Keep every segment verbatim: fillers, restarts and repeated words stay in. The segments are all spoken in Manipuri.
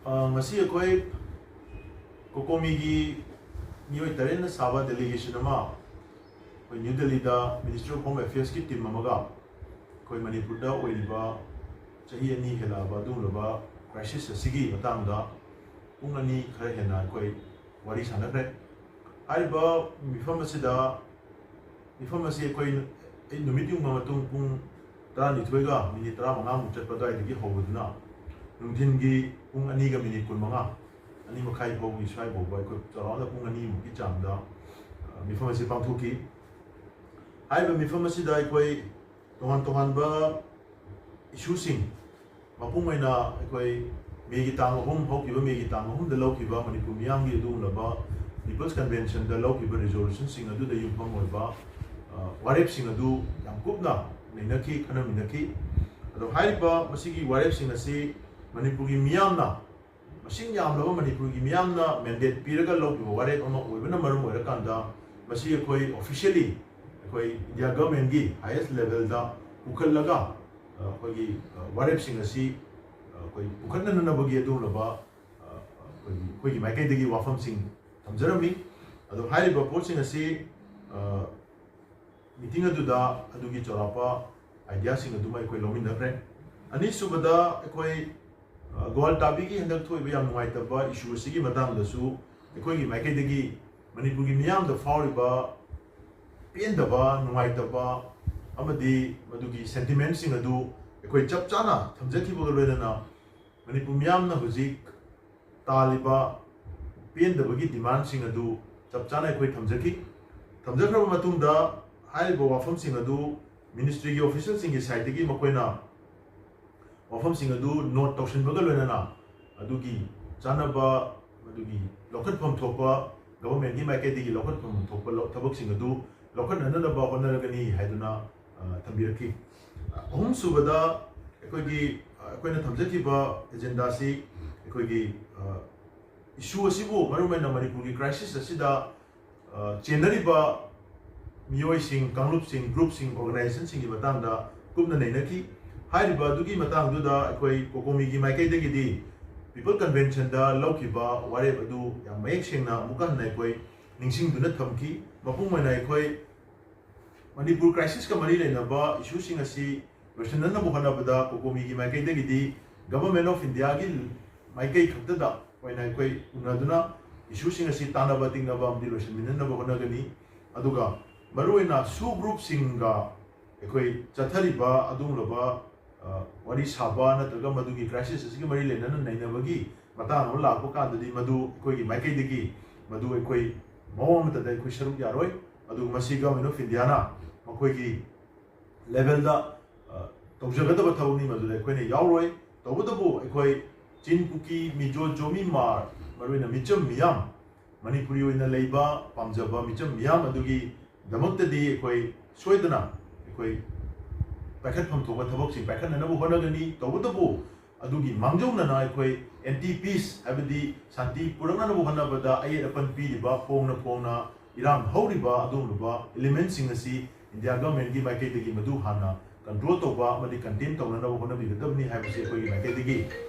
ꯑ, ꯉꯁꯤ ꯑꯩꯈꯣꯏ ꯀꯣꯀꯣꯃꯤꯒꯤ ꯃꯤꯑꯣꯏ ꯇꯔꯦꯠꯅ ꯁꯥꯕ delegation ꯑꯃ ꯑꯩꯈꯣꯏ ꯅ꯭ꯌꯨ ꯗꯦꯜꯂꯤꯗ Ministry of Home Affairs ꯀꯤ team ꯑꯃꯒ ꯑꯩꯈꯣꯏ ꯃꯅꯤꯄꯨꯔꯗ ꯑꯣꯏꯔꯤꯕ ꯆꯍꯤ ꯑꯅꯤ ꯍꯦꯜꯂꯛꯑꯕ ꯑꯗꯨꯒꯨꯝꯂꯕ crisis ꯑꯁꯤꯒꯤ ꯃꯇꯥꯡꯗ ꯄꯨꯡ ꯑꯅꯤ ꯈꯔ ꯍꯦꯟꯅ ꯑꯩꯈꯣꯏ ꯋꯥꯔꯤ ꯁꯥꯟꯅꯈ꯭ꯔꯦ꯫ ꯍꯥꯏꯔꯤꯕ ꯃꯤꯐꯝ ꯑꯁꯤꯗ, ꯃꯤꯐꯝ ꯑꯁꯤ ꯑꯩꯈꯣꯏ, ꯑꯩ ꯅꯨꯃꯤꯠ ꯌꯨꯡꯕ ꯃꯇꯨꯡ ꯄꯨꯡ ꯇꯔꯥꯅꯤꯊꯣꯏꯒ ꯃꯤꯅꯤꯠ ꯇꯔꯥꯃꯉꯥꯃꯨꯛ ꯆꯠꯄ ꯑꯗꯨꯋꯥꯏꯗꯒꯤ ꯍꯧꯕꯗꯨꯅ ꯅꯨꯡꯊꯤꯟꯒꯤ ꯄꯨꯡ ꯑꯅꯤꯒ ꯃꯤꯅꯤꯠ ꯀꯨꯟꯃꯉꯥ, ꯑꯅꯤ ꯃꯈꯥꯏ ꯐꯥꯎꯒꯤ ꯁ꯭ꯋꯥꯏ ꯐꯥꯎꯕ ꯑꯩꯈꯣꯏ ꯆꯥꯎꯔꯥꯛꯅ ꯄꯨꯡ ꯑꯅꯤꯃꯨꯛꯀꯤ ꯆꯥꯡꯗ, ꯑ, ꯃꯤꯐꯝ ꯑꯁꯤ ꯄꯥꯡꯊꯣꯛꯈꯤ꯫ ꯍꯥꯏꯔꯤꯕ ꯃꯤꯐꯝ ꯑꯁꯤꯗ ꯑꯩꯈꯣꯏ ꯇꯣꯉꯥꯟ ꯇꯣꯉꯥꯟꯕ issue ꯁꯤꯡ, ꯃꯄꯨꯡ ꯑꯣꯏꯅ ꯑꯩꯈꯣꯏ ꯃꯦꯒꯤ ꯇꯥꯡ ꯑꯍꯨꯝ, ꯍꯧꯈꯤꯕ ꯃꯦꯒꯤ ꯇꯥꯡ ꯑꯍꯨꯝꯗ ꯂꯧꯈꯤꯕ ꯃꯅꯤꯄꯨꯔ ꯃꯤꯌꯥꯝꯒꯤ ꯑꯗꯨꯒꯨꯝꯂꯕ People's Convention ꯗ ꯂꯧꯈꯤꯕ resolution ꯁꯤꯡ ꯑꯗꯨꯗ ꯌꯨꯝꯐꯝ ꯑꯣꯏꯕ, ꯑ, ꯋꯥꯔꯦꯞꯁꯤꯡ ꯑꯗꯨ ꯌꯥꯝ ꯀꯨꯞꯅ ꯅꯩꯅꯈꯤ, ꯈꯟꯅꯃꯤꯟꯅꯈꯤ꯫ ꯑꯗꯣ ꯍꯥꯏꯔꯤꯕ ꯃꯁꯤꯒꯤ ꯋꯥꯔꯦꯞꯁꯤꯡ ꯑꯁꯤ ꯃꯅꯤꯄꯨꯔꯒꯤ ꯃꯤꯌꯥꯝꯅ, ꯃꯁꯤꯡ ꯌꯥꯝꯂꯕ ꯃꯅꯤꯄꯨꯔꯒꯤ ꯃꯤꯌꯥꯝꯅ mandate ꯄꯤꯔꯒ ꯂꯧꯈꯤꯕ ꯋꯥꯔꯦꯞ ꯑꯃ ꯑꯣꯏꯕꯅ ꯃꯔꯝ ꯑꯣꯏꯔꯀꯥꯟꯗ, ꯃꯁꯤ ꯑꯩꯈꯣꯏ officially ꯑꯩꯈꯣꯏ India government ꯀꯤ highest level ꯗ ꯄꯨꯈꯠꯂꯒ, ꯑ, ꯑꯩꯈꯣꯏꯒꯤ, ꯑ, ꯋꯥꯔꯦꯞꯁꯤꯡ ꯑꯁꯤ, ꯑ, ꯑꯩꯈꯣꯏ ꯄꯨꯈꯠꯅꯅꯕꯒꯤ ꯑꯗꯨꯒꯨꯝꯂꯕ, ꯑ, ꯑꯩꯈꯣꯏꯒꯤ, ꯑꯩꯈꯣꯏꯒꯤ ꯃꯥꯏꯀꯩꯗꯒꯤ ꯋꯥꯐꯝꯁꯤꯡ ꯊꯝꯖꯔꯝꯃꯤ꯫ ꯑꯗꯣ ꯍꯥꯏꯔꯤꯕ ꯄꯣꯠꯁꯤꯡ ꯑꯁꯤ, ꯑ, meeting ꯑꯗꯨꯗ ꯑꯗꯨꯒꯤ ꯆꯥꯎꯔꯥꯛꯄ idea ꯁꯤꯡ ꯑꯗꯨꯃ ꯑꯩꯈꯣꯏ ꯂꯧꯃꯤꯟꯅꯈ꯭ꯔꯦ꯫ ꯑꯅꯤꯁꯨꯕꯗ ꯑꯩꯈꯣꯏ, ꯑ, ꯒꯣꯋꯥꯜꯇꯥꯕꯤꯒꯤ ꯍꯟꯗꯛ ꯊꯣꯛꯏꯕ ꯌꯥꯝ ꯅꯨꯡꯉꯥꯏꯇꯕ issue ꯑꯁꯤꯒꯤ ꯃꯇꯥꯡꯗꯁꯨ ꯑꯩꯈꯣꯏꯒꯤ ꯃꯥꯏꯀꯩꯗꯒꯤ ꯃꯅꯤꯄꯨꯔꯒꯤ ꯃꯤꯌꯥꯝꯗ ꯐꯥꯎꯔꯤꯕ ꯄꯦꯟꯗꯕ, ꯅꯨꯡꯉꯥꯏꯇꯕ ꯑꯃꯗꯤ ꯃꯗꯨꯒꯤ sentiment ꯁꯤꯡ ꯑꯗꯨ ꯑꯩꯈꯣꯏ ꯆꯞ ꯆꯥꯅ ꯊꯝꯖꯈꯤꯕꯒ ꯂꯣꯏꯅꯅ ꯃꯅꯤꯄꯨꯔ ꯃꯤꯌꯥꯝꯅ ꯍꯧꯖꯤꯛ ꯇꯥꯜꯂꯤꯕ ꯄꯦꯟꯗꯕꯒꯤ demand ꯁꯤꯡ ꯑꯗꯨ ꯆꯞ ꯆꯥꯅ ꯑꯩꯈꯣꯏ ꯊꯝꯖꯈꯤ꯫ ꯊꯝꯖꯈ꯭ꯔꯕ ꯃꯇꯨꯡꯗ ꯍꯥꯏꯔꯤꯕ ꯋꯥꯐꯝꯁꯤꯡ ꯑꯗꯨ ministry ꯒꯤ official ꯁꯤꯡꯒꯤ side ꯇꯒꯤ ꯃꯈꯣꯏꯅ ꯋꯥꯐꯝꯁꯤꯡ ꯑꯗꯨ note ꯇꯧꯁꯤꯟꯕꯒ ꯂꯣꯏꯅꯅ ꯑꯗꯨꯒꯤ ꯆꯥꯅꯕ, ꯃꯗꯨꯒꯤ ꯂꯧꯈꯠꯐꯝ ꯊꯣꯛꯄ, government ꯀꯤ ꯃꯥꯏꯀꯩꯗꯒꯤ ꯂꯧꯈꯠꯐꯝ ꯊꯣꯛꯄ ꯂꯧ-, ꯊꯕꯛꯁꯤꯡ ꯑꯗꯨ ꯂꯧꯈꯠꯅꯅꯕ ꯍꯣꯠꯅꯔꯒꯅꯤ ꯍꯥꯏꯗꯨꯅ, ꯑ, ꯊꯝꯕꯤꯔꯛꯈꯤ꯫ ꯑꯍꯨꯝꯁꯨꯕꯗ ꯑꯩꯈꯣꯏꯒꯤ, ꯑ, ꯑꯩꯈꯣꯏꯅ ꯊꯝꯖꯈꯤꯕ agenda ꯁꯤ ꯑꯩꯈꯣꯏꯒꯤ, ꯑ, issue ꯑꯁꯤꯕꯨ, ꯃꯔꯨꯑꯣꯏꯅ ꯃꯅꯤꯄꯨꯔꯒꯤ crisis ꯑꯁꯤꯗ, ꯑ, ꯆꯦꯟꯅꯔꯤꯕ ꯃꯤꯑꯣꯏꯁꯤꯡ, ꯀꯥꯡꯂꯨꯞꯁꯤꯡ, group ꯁꯤꯡ, organization ꯁꯤꯡꯒꯤ ꯃꯇꯥꯡꯗ ꯀꯨꯞꯅ ꯅꯩꯅꯈꯤ꯫ ꯍꯥꯏꯔꯤꯕ ꯑꯗꯨꯒꯤ ꯃꯇꯥꯡꯗꯨꯗ ꯑꯩꯈꯣꯏ ꯀꯣꯀꯣꯃꯤꯒꯤ ꯃꯥꯏꯀꯩꯗꯒꯤꯗꯤ People Conventionꯗ ꯂꯧꯈꯤꯕ ꯋꯥꯔꯦꯞ ꯑꯗꯨ ꯌꯥꯝ ꯃꯌꯦꯛ ꯁꯦꯡꯅ ꯑꯃꯨꯛꯀ ꯍꯟꯅ ꯑꯩꯈꯣꯏ ꯅꯤꯡꯁꯤꯡꯗꯨꯅ ꯊꯝꯈꯤ꯫ ꯃꯄꯨꯡ ꯑꯣꯏꯅ ꯑꯩꯈꯣꯏ ꯃꯅꯤꯄꯨꯔ crisisꯀ ꯃꯔꯤ ꯂꯩꯅꯕ issueꯁꯤꯡ ꯑꯁꯤ ꯂꯣꯏꯁꯤꯟꯅꯅꯕ ꯍꯣꯠꯅꯕꯗ COCOMIꯒꯤ ꯃꯥꯏꯀꯩꯗꯒꯤꯗꯤ Government of Indiaꯒꯤ ꯃꯥꯏꯀꯩ ꯈꯛꯇꯗ ꯑꯣꯏꯅ ꯑꯩꯈꯣꯏ ꯎꯅꯗꯨꯅ issueꯁꯤꯡ ꯑꯁꯤ ꯇꯥꯟꯅꯕ ꯇꯤꯛꯅꯕ ꯑꯃꯗꯤ ꯂꯣꯏꯁꯤꯟꯃꯤꯟꯅꯅꯕ ꯍꯣꯠꯅꯒꯅꯤ꯫ ꯑꯗꯨꯒ ꯃꯔꯨꯑꯣꯏꯅ SoO groupꯁꯤꯡꯒ ꯑꯩꯈꯣꯏ ꯆꯠꯊꯔꯤꯕ ꯑꯗꯨꯒꯨꯝꯂꯕ, ꯑ, ꯋꯥꯔꯤ ꯁꯥꯕ ꯅꯠꯇ꯭ꯔꯒ ꯃꯗꯨꯒꯤ crisis ꯑꯁꯤꯒ ꯃꯔꯤ ꯂꯩꯅꯅ ꯅꯩꯅꯕꯒꯤ ꯃꯇꯥꯡ ꯑꯃ ꯂꯥꯛꯄ ꯀꯥꯟꯗꯗꯤ ꯃꯗꯨ ꯑꯩꯈꯣꯏꯒꯤ ꯃꯥꯏꯀꯩꯗꯒꯤ ꯃꯗꯨ ꯑꯩꯈꯣꯏ ꯃꯑꯣꯡ ꯑꯃꯠꯇꯗ ꯑꯩꯈꯣꯏ ꯁꯔꯨꯛ ꯌꯥꯔꯣꯏ꯫ ꯑꯗꯨꯒ ꯃꯁꯤ Government of Indiaꯅ ꯃꯈꯣꯏꯒꯤ levelꯗ, ꯑ, ꯇꯧꯖꯒꯗꯕ ꯊꯕꯛꯅꯤ, ꯃꯗꯨꯗ ꯑꯩꯈꯣꯏꯅ ꯌꯥꯎꯔꯣꯏ꯫ ꯇꯧꯕꯇꯕꯨ ꯑꯩꯈꯣꯏ ꯆꯤꯟ, ꯀꯨꯀꯤ, ꯃꯤꯖꯣ, ꯖꯣꯃꯤ, ꯃꯥꯔ, ꯃꯔꯨꯑꯣꯏꯅ ꯃꯤꯆꯝ ꯃꯤꯌꯥꯝ, ꯃꯅꯤꯄꯨꯔꯤ ꯑꯣꯏꯅ ꯂꯩꯕ ꯄꯥꯝꯖꯕ ꯃꯤꯆꯝ ꯃꯤꯌꯥꯝ ꯑꯗꯨꯒꯤꯗꯃꯛꯇꯗꯤ ꯑꯩꯈꯣꯏ ꯁꯣꯏꯗꯅ ꯑꯩꯈꯣꯏ ꯄꯥꯏꯈꯠꯐꯝ ꯊꯣꯛꯄ ꯊꯕꯛꯁꯤꯡ ꯄꯥꯏꯈꯠꯅꯅꯕ ꯍꯣꯠꯅꯒꯅꯤ꯫ ꯇꯧꯕꯇꯕꯨ ꯑꯗꯨꯒꯤ ꯃꯥꯡꯖꯧꯅꯅ ꯑꯩꯈꯣꯏ anti peace, ꯍꯥꯏꯕꯗꯤ ꯁꯥꯟꯇꯤ ꯄꯨꯔꯛꯅꯅꯕ ꯍꯣꯠꯅꯕꯗ ꯑꯌꯦꯠ ꯑꯄꯟ ꯄꯤꯔꯤꯕ, ꯐꯣꯡꯅ ꯐꯣꯡꯅ ꯏꯔꯥꯡ ꯍꯧꯔꯤꯕ ꯑꯗꯨꯒꯨꯝꯂꯕ elementꯁꯤꯡ ꯑꯁꯤ India Governmentꯀꯤ ꯃꯥꯏꯀꯩꯗꯒꯤ ꯃꯗꯨ ꯍꯥꯟꯅ control ꯇꯧꯕ ꯑꯃꯗꯤ contain ꯇꯧꯅꯅꯕ ꯍꯣꯠꯅꯕꯤꯒꯗꯕꯅꯤ ꯍꯥꯏꯕꯁꯤ ꯑꯩꯈꯣꯏꯒꯤ ꯃꯥꯏꯀꯩꯗꯒꯤ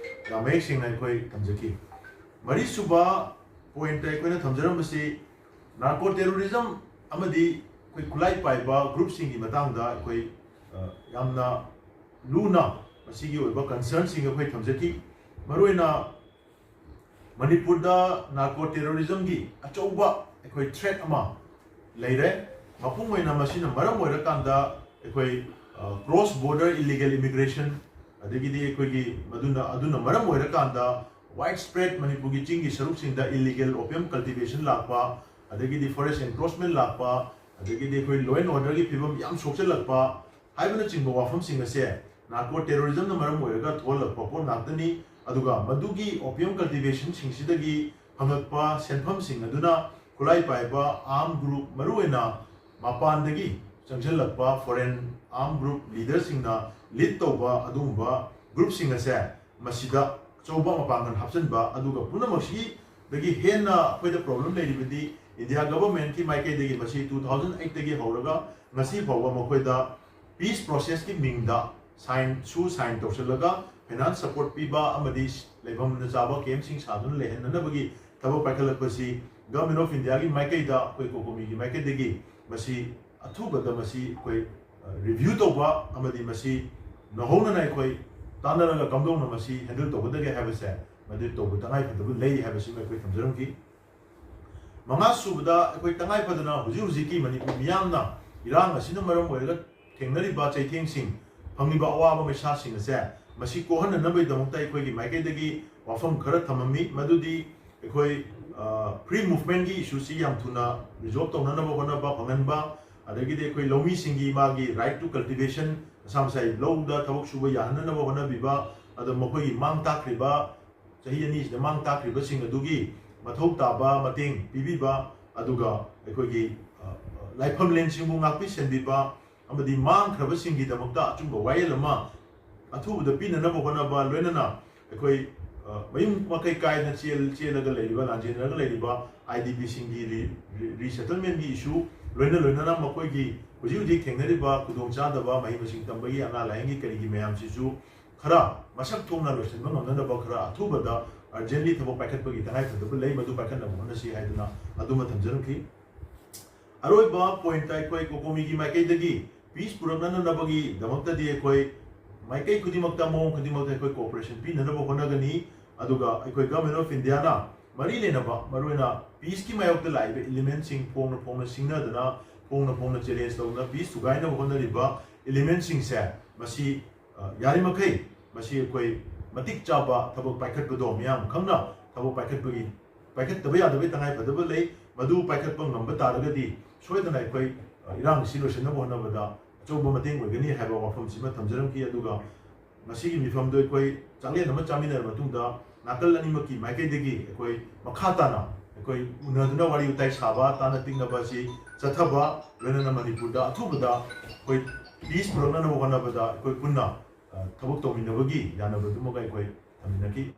ꯌꯥꯝ ꯃꯌꯦꯛ ꯁꯦꯡꯅ ꯑꯩꯈꯣꯏ ꯊꯝꯖꯈꯤ꯫ ꯃꯔꯤꯁꯨꯕ pointꯇ ꯑꯩꯈꯣꯏꯅ ꯊꯝꯖꯔꯝꯕꯁꯤ narco terrorism ꯑꯃꯗꯤ ꯑꯩꯈꯣꯏ ꯈꯨꯠꯂꯥꯏ ꯄꯥꯏꯕ groupꯁꯤꯡꯒꯤ ꯃꯇꯥꯡꯗ ꯑꯩꯈꯣꯏ, ꯑ, ꯌꯥꯝꯅ ꯂꯨꯅ ꯃꯁꯤꯒꯤ ꯑꯣꯏꯕ concernꯁꯤꯡ ꯑꯩꯈꯣꯏ ꯊꯝꯖꯈꯤ꯫ ꯃꯔꯨꯑꯣꯏꯅ ꯃꯅꯤꯄꯨꯔꯗ narco terrorismꯒꯤ ꯑꯆꯧꯕ ꯑꯩꯈꯣꯏ threat ꯑꯃ ꯂꯩꯔꯦ꯫ ꯃꯄꯨꯡ ꯑꯣꯏꯅ ꯃꯁꯤꯅ ꯃꯔꯝ ꯑꯣꯏꯔꯀꯥꯟꯗ ꯑꯩꯈꯣꯏ, ꯑ, cross border illegal immigration, ꯑꯗꯒꯤꯗꯤ ꯑꯩꯈꯣꯏꯒꯤ ꯃꯗꯨꯅ, ꯑꯗꯨꯅ ꯃꯔꯝ ꯑꯣꯏꯔꯀꯥꯟꯗ widespread ꯃꯅꯤꯄꯨꯔꯒꯤ ꯆꯤꯡꯒꯤ ꯁꯔꯨꯛꯁꯤꯡꯗ illegal opium cultivation ꯂꯥꯛꯄ, ꯑꯗꯒꯤꯗꯤ forest encroachment ꯂꯥꯛꯄ, ꯑꯗꯒꯤꯗꯤ ꯑꯩꯈꯣꯏ law and orderꯒꯤ ꯐꯤꯕꯝ ꯌꯥꯝ ꯁꯣꯛꯆꯜꯂꯛꯄ ꯍꯥꯏꯕꯅꯆꯤꯡꯕ ꯋꯥꯐꯝꯁꯤꯡ ꯑꯁꯦ narco terrorismꯅ ꯃꯔꯝ ꯑꯣꯏꯔꯒ ꯊꯣꯛꯍꯜꯂꯛꯄ ꯄꯣꯠ ꯉꯥꯛꯇꯅꯤ꯫ ꯑꯗꯨꯒ ꯃꯗꯨꯒꯤ opium cultivationꯁꯤꯡꯁꯤꯗꯒꯤ ꯐꯪꯉꯛꯄ ꯁꯦꯟꯐꯝꯁꯤꯡ ꯑꯗꯨꯅ ꯈꯨꯠꯂꯥꯏ ꯄꯥꯏꯕ armed group, ꯃꯔꯨꯑꯣꯏꯅ ꯃꯄꯥꯟꯗꯒꯤ ꯆꯪꯁꯤꯜꯂꯛꯄ foreign armed group leaderꯁꯤꯡꯅ lead ꯇꯧꯕ ꯑꯗꯨꯒꯨꯝꯕ groupꯁꯤꯡ ꯑꯁꯦ ꯃꯁꯤꯗ ꯑꯆꯧꯕ ꯃꯄꯥꯡꯒꯜ ꯍꯥꯞꯆꯤꯟꯕ, ꯑꯗꯨꯒ ꯄꯨꯝꯅꯃꯛꯁꯤꯗꯒꯤ ꯍꯦꯟꯅ ꯑꯩꯈꯣꯏꯗ problem ꯂꯩꯔꯤꯕꯗꯤ India Governmentꯀꯤ ꯃꯥꯏꯀꯩꯗꯒꯤ ꯃꯁꯤ two thousand eightꯇꯒꯤ ꯍꯧꯔꯒ ꯉꯁꯤ ꯐꯥꯎꯕ ꯃꯈꯣꯏꯗ peace processꯀꯤ ꯃꯤꯡꯗ sign, SoO sign ꯇꯧꯁꯤꯜꯂꯒ ꯐꯥꯏꯅꯥꯟꯁ ꯁꯄꯣꯔꯠ ꯄꯤꯕ ꯑꯃꯗꯤ ꯂꯩꯐꯝꯅ ꯆꯥꯕ ꯀꯦꯝꯁꯤꯡ ꯁꯥꯗꯨꯅ ꯂꯩꯍꯟꯅꯅꯕꯒꯤ ꯊꯕꯛ ꯄꯥꯏꯈꯠꯂꯛꯄꯁꯤ Government of India ꯒꯤ ꯃꯥꯏꯀꯩꯗ ꯑꯩꯈꯣꯏ ꯀꯣꯀꯣꯃꯤꯒꯤ ꯃꯥꯏꯀꯩꯗꯒꯤ ꯃꯁꯤ ꯑꯊꯨꯕꯗ ꯃꯁꯤ ꯑꯩꯈꯣꯏ ꯔꯤꯚ꯭ꯌꯨ ꯇꯧꯕ ꯑꯃꯗꯤ ꯃꯁꯤ ꯅꯧꯍꯧꯅꯅ ꯑꯩꯈꯣꯏ ꯇꯥꯟꯅꯔꯒ ꯀꯝꯗꯧꯅ ꯃꯁꯤ ꯍꯦꯟꯗꯜ ꯇꯧꯒꯗꯒꯦ ꯍꯥꯏꯕꯁꯦ ꯃꯗꯨ ꯇꯧꯕ ꯇꯉꯥꯏ ꯐꯗꯕ ꯂꯩ ꯍꯥꯏꯕꯁꯤꯃ ꯑꯩꯈꯣꯏ ꯊꯝꯖꯔꯝꯈꯤ꯫ ꯃꯉꯥ ꯁꯨꯕꯗ ꯑꯩꯈꯣꯏ ꯇꯉꯥꯏ ꯐꯗꯅ ꯍꯧꯖꯤꯛ ꯍꯧꯖꯤꯛꯀꯤ ꯃꯅꯤꯄꯨꯔ ꯃꯤꯌꯥꯝꯅ ꯏꯔꯥꯡ ꯑꯁꯤꯅ ꯃꯔꯝ ꯑꯣꯏꯔꯒ ꯊꯦꯡꯅꯔꯤꯕ ꯆꯩꯊꯦꯡꯁꯤꯡ, ꯐꯪꯂꯤꯕ ꯑꯋꯥꯕ ꯃꯩꯁꯥꯁꯤꯡ ꯑꯁꯦ ꯃꯁꯤ ꯀꯣꯛꯍꯟꯅꯅꯕꯒꯤꯗꯃꯛꯇ ꯑꯩꯈꯣꯏꯒꯤ ꯃꯥꯏꯀꯩꯗꯒꯤ ꯋꯥꯐꯝ ꯈꯔ ꯊꯝꯃꯝꯃꯤ꯫ ꯃꯗꯨꯗꯤ ꯑꯩꯈꯣꯏ ꯐ꯭ꯔꯤ ꯃꯨꯚꯃꯦꯟꯒꯤ ꯏꯁꯨꯁꯤ ꯌꯥꯝ ꯊꯨꯅ ꯔꯤꯖꯣꯜꯕ ꯇꯧꯅꯅꯕ ꯍꯣꯠꯅꯕ ꯐꯪꯍꯟꯕ, ꯑꯗꯒꯤꯗꯤ ꯑꯩꯈꯣꯏ ꯂꯧꯃꯤꯁꯤꯡꯒꯤ ꯃꯥꯒꯤ right to cultivation, ꯃꯁꯥ ꯃꯁꯥꯒꯤ ꯂꯧꯗ ꯊꯕꯛ ꯁꯨꯕ ꯌꯥꯍꯟꯅꯅꯕ ꯍꯣꯠꯅꯕꯤꯕ, ꯑꯗꯣ ꯃꯈꯣꯏꯒꯤ ꯃꯥꯡ ꯇꯥꯛꯈ꯭ꯔꯤꯕ, ꯆꯍꯤ ꯑꯅꯤꯁꯤꯗ ꯃꯥꯡ ꯇꯥꯛꯈ꯭ꯔꯤꯕꯁꯤꯡ ꯑꯗꯨꯒꯤ ꯃꯊꯧ ꯇꯥꯕ ꯃꯇꯦꯡ ꯄꯤꯕꯤꯕ, ꯑꯗꯨꯒ ꯑꯩꯈꯣꯏꯒꯤ ꯂꯥꯏꯐꯝꯂꯦꯟꯁꯤꯡꯕꯨ ꯉꯥꯛꯄꯤ ꯁꯦꯟꯕꯤꯕ ꯑꯃꯗꯤ ꯃꯥꯡꯈ꯭ꯔꯕꯁꯤꯡꯒꯤꯗꯃꯛꯇ ꯑꯆꯨꯝꯕ ꯋꯥꯌꯦꯜ ꯑꯃ ꯑꯊꯨꯕꯗ ꯄꯤꯅꯅꯕ ꯍꯣꯠꯅꯕ, ꯂꯣꯏꯅꯅ ꯑꯩꯈꯣꯏ ꯃꯌꯨꯝ ꯃꯀꯩ ꯀꯥꯏꯅ ꯆꯦꯜꯂꯒ ꯂꯩꯔꯤꯕ, ꯂꯥꯟꯖꯦꯟꯅꯔꯒ ꯂꯩꯔꯤꯕ IDP ꯁꯤꯡꯒꯤ resettlement ꯒꯤ issue, ꯂꯣꯏꯅ ꯂꯣꯏꯅꯅ ꯃꯈꯣꯏꯒꯤ ꯍꯧꯖꯤꯛ ꯍꯧꯖꯤꯛ ꯊꯦꯡꯅꯔꯤꯕ ꯈꯨꯗꯣꯡꯆꯥꯗꯕ, ꯃꯍꯩ ꯃꯁꯤꯡ ꯇꯝꯕꯒꯤ, ꯑꯅꯥ ꯂꯥꯏꯌꯦꯡꯒꯤ, ꯀꯔꯤꯒꯤ ꯃꯌꯥꯝꯁꯤꯁꯨ ꯈꯔ ꯃꯁꯛ ꯊꯣꯛꯅ ꯂꯣꯏꯁꯤꯟꯕ ꯉꯝꯅꯅꯕ ꯈꯔ ꯑꯊꯨꯕꯗ urgently ꯊꯕꯛ ꯄꯥꯏꯈꯠꯄꯒꯤ ꯇꯉꯥꯏ ꯐꯗꯕ ꯂꯩ, ꯃꯗꯨ ꯄꯥꯏꯈꯠꯅꯕ ꯍꯣꯠꯅꯁꯤ ꯍꯥꯏꯗꯨꯅ ꯑꯗꯨꯃ ꯊꯝꯖꯔꯝꯈꯤ꯫ ꯑꯔꯣꯏꯕ point ꯑꯩꯈꯣꯏ ꯀꯣꯀꯣꯃꯤꯒꯤ ꯃꯥꯏꯀꯩꯗꯒꯤ peace ꯄꯨꯔꯛꯅꯅꯕꯒꯤꯗꯃꯛꯇꯗꯤ ꯑꯩꯈꯣꯏ ꯃꯥꯏꯀꯩ ꯈꯨꯗꯤꯡꯃꯛꯇ, ꯃꯑꯣꯡ ꯈꯨꯗꯤꯡꯃꯛꯇ ꯑꯩꯈꯣꯏ cooperation ꯄꯤꯅꯅꯕ ꯍꯣꯠꯅꯒꯅꯤ꯫ ꯑꯗꯨꯒ ꯑꯩꯈꯣꯏ Government of India ꯅ ꯃꯔꯤ ꯂꯩꯅꯕ, ꯃꯔꯨꯑꯣꯏꯅ peace ꯀꯤ ꯃꯥꯌꯣꯛꯇ ꯂꯥꯛꯏꯕ element ꯁꯤꯡ ꯐꯣꯡꯅ ꯐꯣꯡꯅ ꯁꯤꯡꯅꯗꯅ, ꯐꯣꯡꯅ ꯐꯣꯡꯅ challenge ꯇꯧꯗꯨꯅ peace ꯊꯨꯒꯥꯏꯅꯕ ꯍꯣꯠꯅꯔꯤꯕ element ꯁꯤꯡꯁꯦ ꯃꯁꯤ ꯌꯥꯔꯤꯃꯈꯩ ꯃꯁꯤ ꯑꯩꯈꯣꯏ ꯃꯇꯤꯛ ꯆꯥꯕ ꯊꯕꯛ ꯄꯥꯏꯈꯠꯄꯗꯣ, ꯃꯤꯌꯥꯝ ꯈꯪꯅ ꯊꯕꯛ ꯄꯥꯏꯈꯠꯄꯒꯤ, ꯄꯥꯏꯈꯠꯇꯕ ꯌꯥꯗꯕꯒꯤ ꯇꯉꯥꯏ ꯐꯗꯕ ꯂꯩ꯫ ꯃꯗꯨ ꯄꯥꯏꯈꯠꯄ ꯉꯝꯕ ꯇꯥꯔꯒꯗꯤ ꯁꯣꯏꯗꯅ ꯑꯩꯈꯣꯏ ꯏꯔꯥꯡ ꯑꯁꯤ ꯂꯣꯏꯁꯤꯟꯅꯕ ꯍꯣꯠꯅꯕꯗ ꯑꯆꯧꯕ ꯃꯇꯦꯡ ꯑꯣꯏꯒꯅꯤ ꯍꯥꯏꯕ ꯋꯥꯐꯝꯁꯤꯃ ꯊꯝꯖꯔꯝꯈꯤ꯫ ꯑꯗꯨꯒ ꯉꯁꯤꯒꯤ ꯃꯤꯐꯝꯗꯣ ꯑꯩꯈꯣꯏ ꯆꯥꯛꯂꯦꯟ ꯑꯃ ꯆꯥꯃꯤꯟꯅꯔꯕ ꯃꯇꯨꯡꯗ ꯅꯥꯀꯜ ꯑꯅꯤꯃꯛꯀꯤ ꯃꯥꯏꯀꯩꯗꯒꯤ ꯑꯩꯈꯣꯏ ꯃꯈꯥ ꯇꯥꯅ ꯑꯩꯈꯣꯏ ꯎꯅꯗꯨꯅ ꯋꯥꯔꯤ ꯋꯥꯇꯥꯏ ꯁꯥꯕ, ꯇꯥꯟꯅ ꯇꯤꯛꯅꯕ ꯑꯁꯤ ꯆꯠꯊꯕ, ꯂꯣꯏꯅꯅ ꯃꯅꯤꯄꯨꯔꯗ ꯑꯊꯨꯕꯗ ꯑꯩꯈꯣꯏ peace ꯄꯨꯔꯛꯅꯅꯕ ꯍꯣꯠꯅꯕꯗ ꯑꯩꯈꯣꯏ ꯄꯨꯟꯅ ꯊꯕꯛ ꯇꯧꯃꯤꯟꯅꯕꯒꯤ ꯌꯥꯅꯕꯗꯨꯃꯒ ꯑꯩꯈꯣꯏ ꯊꯝꯃꯤꯟꯅꯈꯤ꯫